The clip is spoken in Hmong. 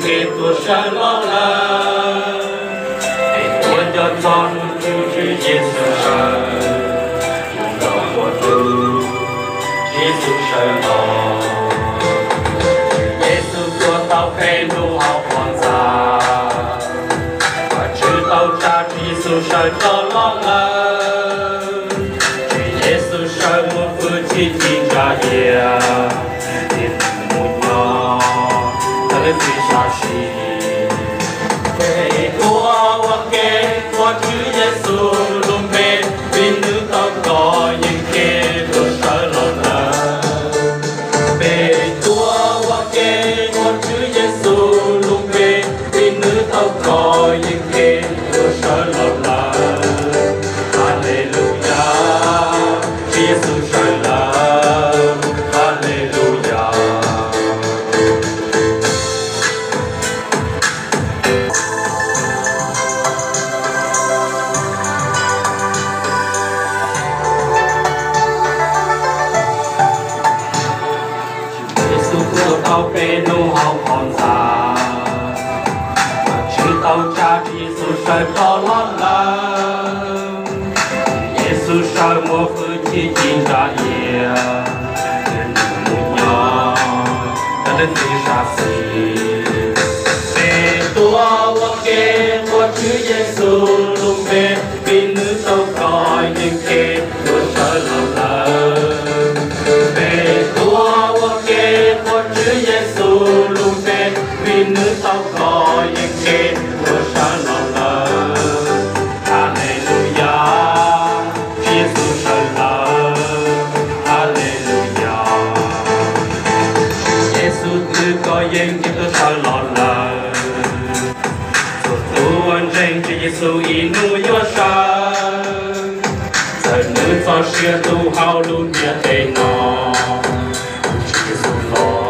Kev tuag sawv los lawm, es tuav cov ntxhov hnub Tswv Yexus sawv, mus los ua tus Tswv Yexus sawv los. Tswv Yexus tuag tau peb hnub hauv qhov ntxa, Vajtswv tau tsa Tswv Yexus sawv rov los lawm. Tswv Yexus sawv muaj hwj chim ci ntsa iab, thiab nws mus nyob ntawm leej txiv sab xis. Peb tuav ua ke ua Tswv Yexus lub npe, vim nws tau kov yeeb kev tuag sawv los lawm. Peb tuav ua ke ua Tswv Yexus lub npe, vim nws tau kov yeeb kev tuag sawv los lawm. Haleluyas, Tswv Yexus sawv lawm. Haleluyas. Tswv Yexus tuag tau peb hnub hauv qhov ntxa, Vajtswv tau tsa Tswv Yexus sawv rov los lawm. Tswv Yexus sawv muaj hwj chim ci ntsa iab, thiab nws mus nyob ntawm leej txiv sab xis. Peb tuav ua ke ua Tswv Yexus lub npe, vim nws tau kov yeeb kev tuag sawv los lawm. Peb tuav ua ke ua Tswv Yexus lub npe, vim nws tau kov yeeb kev tuag sawv los lawm. Haleluyas, Tswv Yexus sawv lawm. Haleluyas, Tswv Yexus twb kov yeeb kev tuag sawv los lawm. Txhua tus uas ntseeg Tswv Yexus ib hnub yuav sawv, txawm nws txoj sia tu hauv lub ntiaj teb no, tus Tswv Yexus los